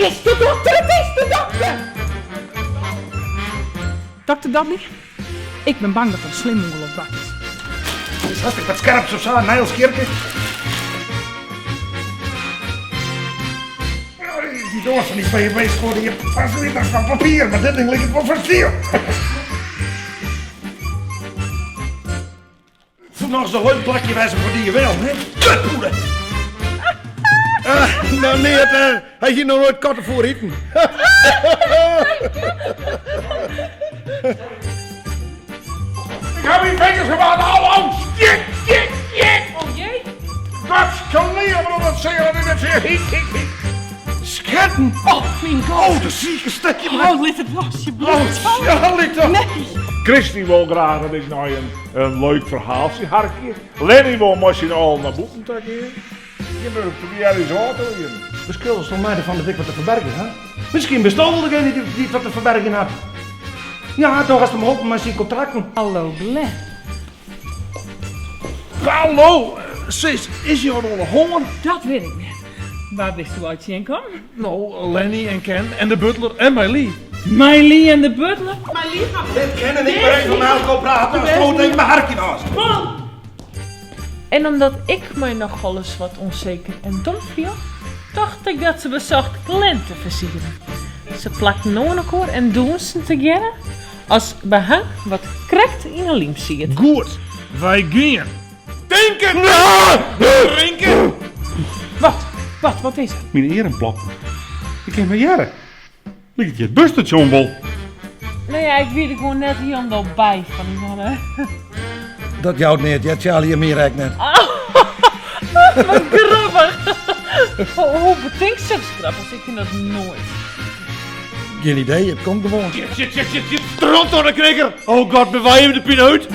is de dokter, it is de dokter! Dokter Dudley, ik bin bang dat der in slim ûngelok bard is. Is hast ek wat skerps of sa, in neilskjirke? Dy doas fan dy BMW skuorde hjir pas liters fan papier, mar dit ding liket wol fan stiel. It soe noch ris in leuk plakje wêze foar dy wel, hè? Kutpoeder! Uh, nou neat, uh, hy hie noch noait kattefoer iten. Ik ha myn fingers gemaakt, au, au, shit, shit, shit! Oh jee! Dat skeer, dat seer, dat seer, hik, hik, hik. Sketten! Oh, myn God! Oh, de zieke stekje. Oh, lit it los, je bloed. Oh, ja, lit dat. Nee. Christy wol graach dat ik nei in leuk ferhaaltsje harkje. Lenny wol mei syn allen nei bûten ta gean. Jim wurde probearje ús ôf te lieden. Beskuldigst my derfan dat ik wat te ferbergjen ha? Miskien bist do wol degene dy't wat te ferbergjen hat. Ja, do hast him holpen mei syn kontrakten. Hallo Glenn. Hallo! Sis, is hjir wat oan de hân? Dat wit ik net. Wa bist do al tsjinkommen? No, Lenny en Ken en de butler en Meili. Meili en de butler? Dit Ken en ik mar even mei elkoar prate, dan stoot even mei harkjen ôf. En omdat ik my nochal ris wat ûnseker en dom fiel, tocht ik dat se besocht Glenn te fersieren. Se plakten oan elkoar en dûnsen tegearre as behang wat krekt yn 'e lym siet. Goed, wy gean. Tinke! Drinke! Wat? Wat? Wat is der? Myn earen ploppen. Ik kin my hearre. Liket hjir it busstasjon wol. No ja, ik wie der gewoan net hielendal by fan dy mannen. Dat jout neat, hear Charlie en my ek net. Wat grappich. Hoe betinkst soks grappich? Ik fyn dat noait. Gjin idee, it komt gewoan. Shit, shit, shit, shit, stront oan de knikker! Oh God, bewarje my de pineut!